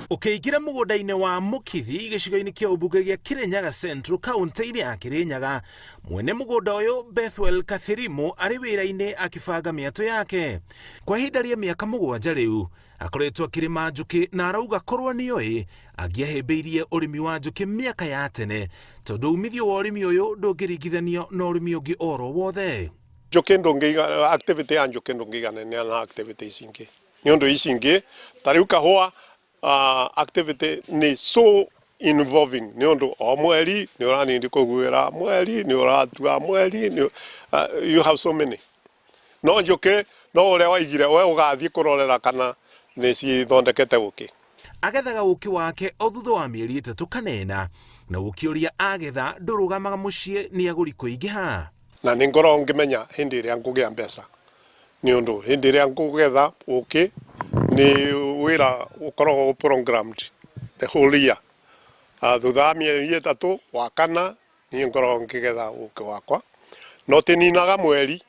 Ũkĩingĩra mũgũnda-inĩ wa Mũkithi gĩcigo-inĩ kĩa ũmbunge gĩa Kirinyaga Central kaũntĩ-inĩ ya Kirinyaga, mwene mũgũnda ũyũ Bethwel Kathirimu arĩ wĩra-inĩ akĩbanga mĩatũ yake. Kwa ihinda rĩa mĩaka mũgwanja rĩu akoretwo akĩrĩma njũkĩ na arauga korwo nĩoĩ angĩahĩmbĩirie ũrĩmi wa njũkĩ mĩaka ya tene tondũ umithio wa ũrĩmi ũyũ ndũngĩringithanio na ũrĩmi ũngĩ oro wothe. Njũkĩ ndũngĩiga activity ya njũkĩ ndũngĩiganania na activity ici ingĩ nĩ ũndũ ici ingĩ ta rĩu kahũa activity nĩ so involving nĩ ũndũ o mweri nĩ ũranindi kũguĩra mweri nĩ ũratua mweri nĩ you have so many no njũkĩ no ũrĩa waigire we ũgathiĩ kũrorera kana nĩ cithondekete ũkĩ. Agethaga ũkĩ wake o thutha wa mĩeri ĩtatũ kana ĩna, na ũkĩ ũrĩa agetha ndũrũgamaga mũciĩ nĩ agũri kũingĩha. Na nĩ ngoragwo ngĩmenya hĩndĩ ĩrĩa ngũgĩa mbeca nĩ ũndũ hĩndĩ ĩrĩa ngũgetha ũkĩ nĩ wĩra ũkoragwo programmed the whole year. Thutha wa mĩeri ĩtatũ wa kana niĩ ngoragwo ngĩgetha ũkĩ wakwa no tininaga mweri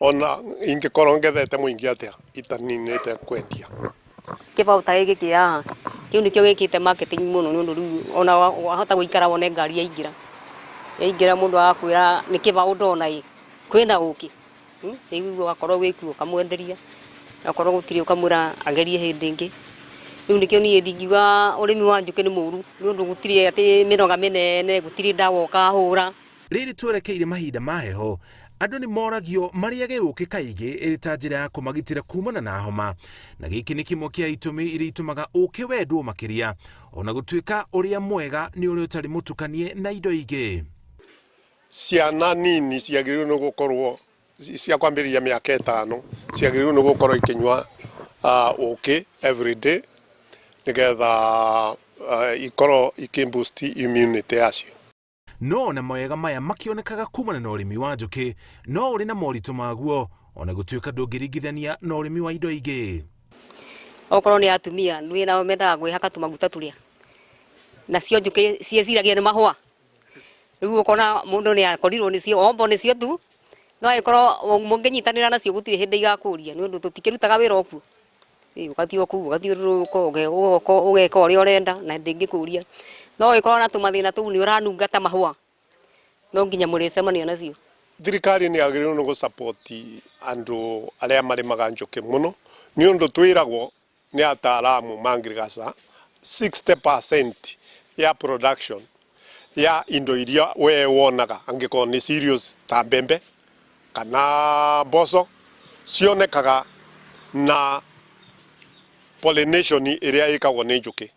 ona ingĩkorwo ngethete mũingĩ atĩa itaninĩte kwendia. Kĩbaũ ta gĩkĩ kĩ haha kĩu nĩkĩo gĩkĩte marketing mũno nĩ ũndũ rĩu ona wahota gũikara wone ngari yaingĩra, yaingĩra mũndũ agakwĩra nĩ kĩbaũ ndona ĩ, kwĩna ũkĩ? Rĩu ũgakorwo wĩ kuo ũkamwenderia, akorwo gũtirĩ ũkamwĩra agerie hĩndĩ ĩngĩ. Rĩu nĩkĩo niĩ ndingiuga ũrĩmi wa njũkĩ nĩ mũru nĩ ũndũ gũtirĩ atĩ mĩnoga mĩnene, gũtirĩ ndawa ũkahũra. Rĩrĩ twerekeire mahinda ma heho, andũ nĩ moragio marĩage ũkĩ kaingĩ ĩrĩ ta njĩra ya kũmagitĩra kumana na homa, na gĩkĩ nĩ kĩmwe kĩa itũmi iria itũmaga ũkĩ wendwo makĩria, ona gũtuĩka ũrĩa mwega nĩ ũrĩa ũtarĩ mũtukanie na indo ingĩ. Ciana nini ciagĩrĩirwo nĩ gũkorwo cia kwambĩrĩria mĩaka ĩtano ciagĩrĩirwo nĩ gũkorwo ikĩnyua ũkĩ every day nĩgetha ikorwo ikĩ boost immunity yacio. No ona mawega maya makĩonekaga kumana na ũrĩmi wa njũkĩ, no ũrĩ na moritũ maguo, ona gũtuĩka ndũngĩringithania na ũrĩmi wa indo ingĩ. Okorwo nĩ atumia nĩ nao mendaga gwĩhaka tũmaguta tũrĩa, nacio njũkĩ ciĩciragia nĩ mahũa, rĩu ũkona mũndũ nĩ akorirwo nĩcio ombo nĩcio tu, no angĩkorwo mũngĩnyitanĩra nacio gũtirĩ hĩndĩ igakũria nĩ ũndũ tũtikĩrutaga wĩra o kuo. Ũgathiĩ o kũu ũgathiũrũrũka ũgoka ũgeka ũrĩa ũrenda na ndĩngĩkũria. No ũngĩkorwo na tũmathĩna tũu nĩ ũranunga ta mahũa, no nginya mũrĩcemania nacio. Thirikari nĩ yagĩrĩirwo nĩ gũ support andũ arĩa marĩmaga njũkĩ mũno nĩ ũndũ twĩragwo nĩ ataaramu ma ngirigaca 60% ya production ya indo iria we wonaga angĩkorwo nĩ cereals ta mbembe kana mboco cionekaga na pollination ĩrĩa ĩkagwo nĩ njũkĩ.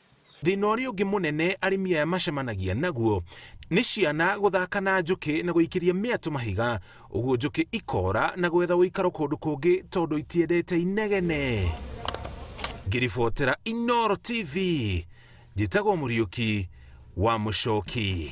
Thĩna ũrĩa ũngĩ mũnene arĩmi aya macemanagia naguo nĩ ciana gũthaka na njũkĩ na gũikĩria mĩatũ mahiga, ũguo njũkĩ ikora na gwetha ũikaro kũndũ kũngĩ tondũ itiendete inegene. Ngĩribotera Inooro TV, njĩtagwo Mũriũki wa Mũcoki.